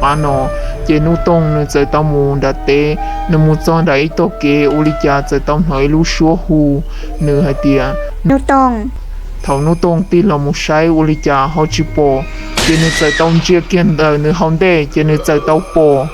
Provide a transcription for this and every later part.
qab no. Ces Nuj Toog nws txawm tau mus nram teb, nws mus txog nram ib tog kev ua li cas txawm tau hnov ib lub suab hu nws hais tias, Nuj Toog. Thaum Nuj Toog tig los mus saib ua li cas ho tsis pom, ces nws txawm tau ntsia kiag ntawm nws hauv ntej ces nws txawm tau pom.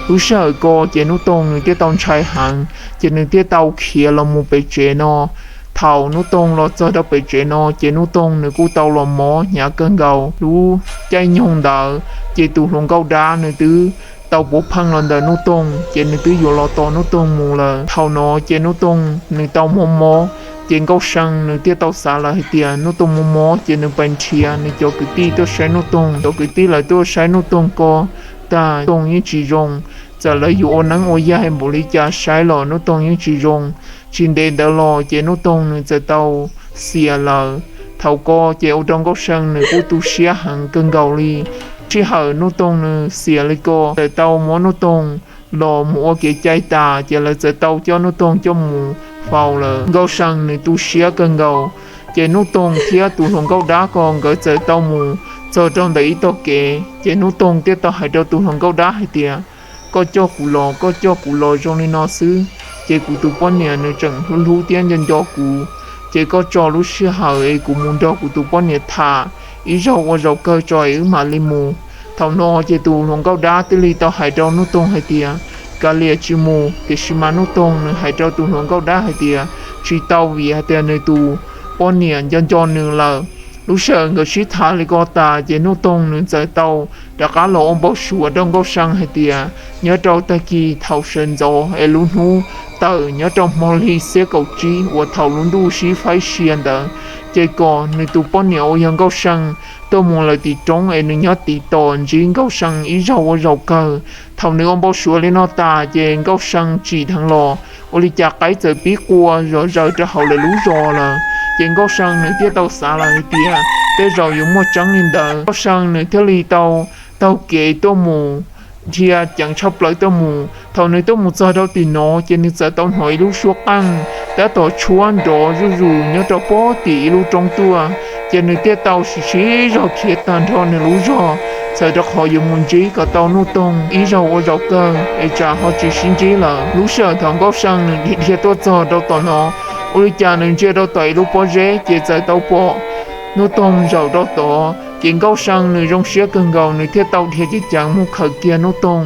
Lub sij hawm ko ces Nuj Toog nws thiaj tau ntshai heev, ces nws thiaj tau khiav los mus pem tsev no. Thaum Nuj Toog los txog rau pem tsev no ces Nuj Toog nws kuj tau los mob hnyav kawg nkaus. Lub caij nyoog ntawd ces tus hluas nkauj dab nws twb tau puav pheej los ntawm Nuj Toog, ces nws twb yuav los tos Nuj Toog mus lawm. Thaum no ces Nuj Toog nws tau mob mob, ces Nkauj See nws thiaj tau xav lawm hais tias Nuj Toog mob mob ces nws pais nrhiav nws cov kwv tij tuaj saib Nuj Toog. Cov kwv tij lawv tuaj saib Nuj Toog ko tag, Nuj Toog yeej tsis zoo. Txawm lawv yuav ua neeb ua yaig npaum li cas saib los Nuj Toog yeej tsis zoo. Tsis ntev ntawd los ces Nuj Toog nws txawm tau xiam lawm. Thaum ko ces ua rau Nkauj See nws kuj tu siab heev kawg nkaus li. Sij hawm Nuj Toog nws xiam li ko txawm tau muab Nuj Toog los mus ua kev cai tas, ces lawv txawm tau coj Nuj Toog coj mus faus lawm. Nkauj See nws tu siab kawg nkaus, ces Nuj Toog thiab tus hluas nkauj dab ko nkawd txawm tau mus txog rau ntawm ib tog kev, ces Nuj Toog thiaj tau hais rau tus hluas nkauj dab hais tias, Koj coj kuv los, koj coj kuv los zoo li no xwb, ces kuv tus poj niam nws tseem hlub hlub thiab nco nco kuv, ces koj tso lub sij hawm es kuv mus nrog kuv tus poj niam tham ib zaug ua zaum kawg tso es wb mam li mus. Thaum no ces tus hluas nkauj dab thiaj li tau hais rau Nuj Toog hais tias, Kav liam tsis mus. Tiam sis mas Nuj Toog nws hais rau tus hluas nkauj dab hais tias, Tsis tau, vim hais tias nws tus poj niam nco nco nws lawm. Lub sij hawm nkawd sib tham li ko tas ces Nuj Toog nws txawm tau rov qab los ua npau suav rau Nkauj See hais tias, nyob rau tag kis thaum sawv ntxov es lub hnub tawm nyob rau hmo lig xiab kaum tsib uas thaum lub ntuj sib faib sia ntawd, ces kom nws tus poj niam uas yog Nkauj See tuaj mus lawm tim roob es nws nyob tiv tos ntsib Nkauj See ib zaug ua zaum kawg. Thaum nws ua npau suav li no tas ces Nkauj See tsim dheev los ua li cas qaib txawm pib qua zom zaws rau hauv lawv lub zos lawm. Ces Nkauj See nws thiaj tau xav lawm hais tias tej zaum yuav muaj tseeb li ntawd. Nkauj See nws thiaj li tau taug kev tuaj mus, dhia ceev tshaj plaws tuaj mus. Thaum nws tuaj mus txog rau tim no ces nws txawm tau hnov ib lub suab qeej tab tom tshuab nrov zuj zus nyob rau pem tim ib lub roob tuaj. Ces nws thiaj tau siv siv zog khiav tag nrho nws lub zog, txhawm rau qhov yuav mus ntsib kom tau Nuj Toog ib zaug ua zaum kawg es tsam ho tsis sib ntsib lawm. Lub sij hawm thaum Nkauj See nws dhia dhia tuaj txog rau tom no, ua li cas nws ntsia rau tom ib lub pob zeb ces txawm tau pom Nuj Toog zaum rau tod. Ces Nkauj See nws zoo siab kawg nkaus, nws thiaj tau dhia ceev ceev mus khawm kiag Nuj Toog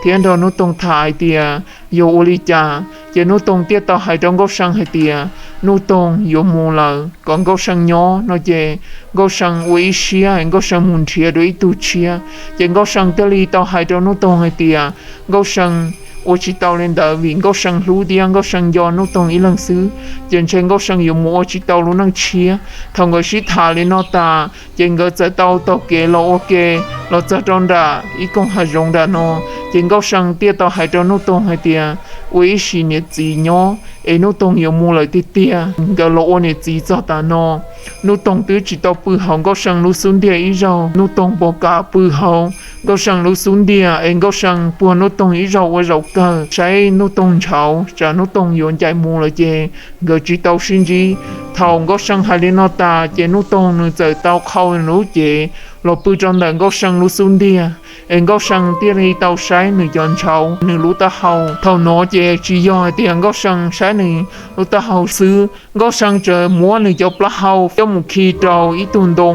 thiab nrog Nuj Toog tham hais tias yog ua li cas. Ces Nuj Toog thiaj tau hais rau Nkauj See hais tias Nuj Toog yuav mus lawm, kom Nkauj See nyob no. Ces Nkauj See ua ib siab, Nkauj See mus nrhiav dua ib tug tshiab. Ces Nkauj See thiaj li tau hais rau Nuj Toog hais tias Nkauj See ua tsis tau li ntawd, vim Nkauj See hlub thiab Nkauj See nco Nuj Toog ib leeg xwb, ces ntshe Nkauj See yuav mus ua tsis tau lub neej tshiab. Thaum nkawd sib tham li no tas ces nkawd txawm tau taug kev los ua ke los txog rau nram ib koog hav zoov nram no. Ces Nkauj See thiaj tau hais rau Nuj Toog hais tias ua ib sim niam txiv nyob es Nuj Toog yuav mus lawm tiag tiag, nkawd los ua niam txiv txog tav no. Nuj Toog twb tsis tau pw hauv Nkauj See lub xub ntiag ib zaug. Nuj Toog puas kam pw hauv Nkauj See lub xub ntiag es Nkauj See puag Nuj Toog ib zaug ua zaum kawg saib Nuj Toog ntshauv, tsam Nuj Toog yuav ncaim mus lawm ces nkawd tsis tau sib ntsib. Thaum Nkauj See hais li no tas ces Nuj Toog nws txawm tau qhau nws lub cev los pw rau ntawm Nkauj See lub xub ntiag, es Nkauj See thiaj li tau saib nws cov ntshauv, nws lub taub hau. Thaum no ces tsis yog hais tias Nkauj See saib nws lub taub hau xwb, Nkauj See tseem muab nws cov plaub hau coj mus khi rau ib tug ntoo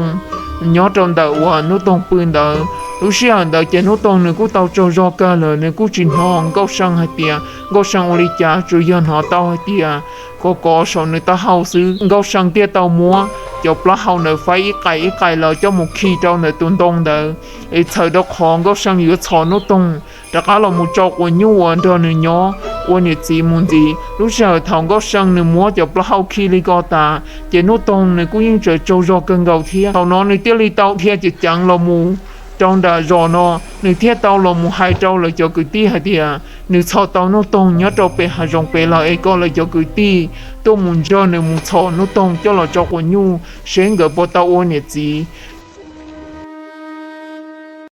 nyob rau ntawm uas Nuj Toog pw ntawd. Lub sij hawm ntawd ces Nuj Toog nws kuj tau tsaug zog kawg lawm, nws kuj tsis hnov Nkauj See hais tias Nkauj See ua li cas, tsuas yog hnov tau hais tias kov kov saum nws taub hau xwb. Nkauj See thiaj tau muab cov plaub hau ntawd faib ib qais ib qais los coj mus khi rau ntawm tus ntoo ntawd, es txhawm rau qhov Nkauj See yuav txhom Nuj Toog rov qab los mus tso quas nyuj uas nrog nws nyob ua niam txiv mus ntxiv. Lub sij hawm thaum Nkauj See nws muab cov plaub hau khi li ko tas ces Nuj Toog nws kuj yeej tseem tsaug zog kawg nkaus thiab. Thaum no nws thiaj li tau dhia ceev ceev los mus rau nram zos no, nws thiaj tau los mus hais rau lawv cov kwv tij hais tias nws txhom tau Nuj Toog nyob rau pem hav zoov pem lawm, es kom lawv cov kwv tij tuaj mus nrog nws mus txhom Nuj Toog coj los tso quas nyuj seb nkawd puas tau ua niam txiv.